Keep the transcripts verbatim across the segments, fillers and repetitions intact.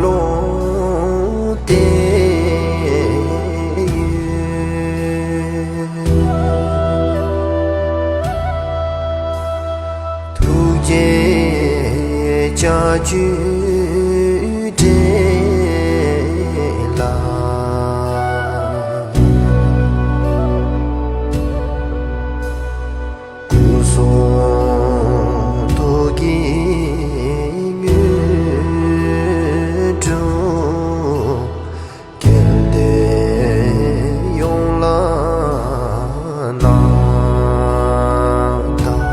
ལོངས་ཏེ་ཡོད། ཐུགས་རྗེའི་ལྕགས་ཀྱུས་སྤྲས་ལ། སྐུ་གསུང་ཐུགས་ཀྱི་དངོས་གྲུབ། དགེ་འདུན་ཡོངས་ལ་གནང་དང་།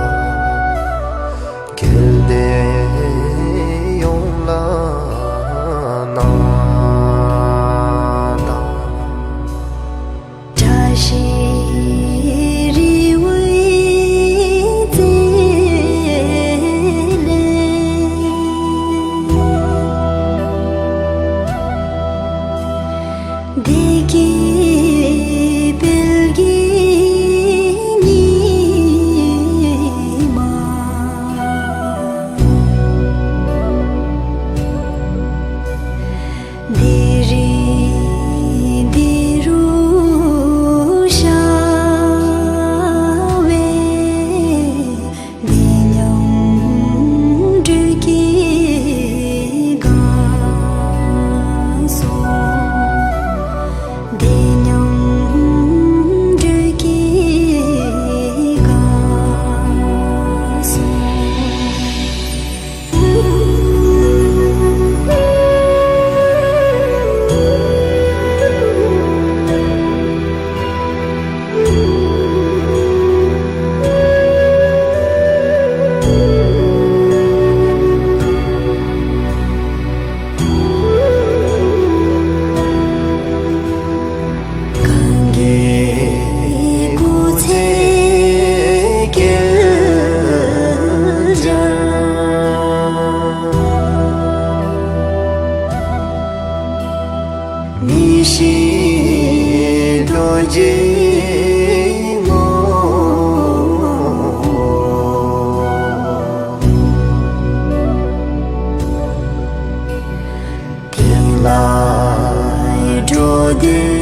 དགེ་འདུན་ཡོངས་ལ་གནང་དང་། བཀྲ་ཤིས་རི་བོའི་རྩེ་ལས། བདེ་སྐྱིད་དཔལ་གྱི་ཉི་མ། འདི་རིང་འདི་རུ་ཤར་བའི་འདི་སྙིང་འདྲེས་ཀྱི་དགའ་སོང་། འདི་སྙིང་འདྲེས་ཀྱི་དགའ་སོང་། གང་གི་སྐུ་ཚེ་བསྐལ་བརྒྱར། མི་ཤིགས་རྡོ་རྗེའི་ངོ་བོ། དེང་ལ་འགྲོ་དོན་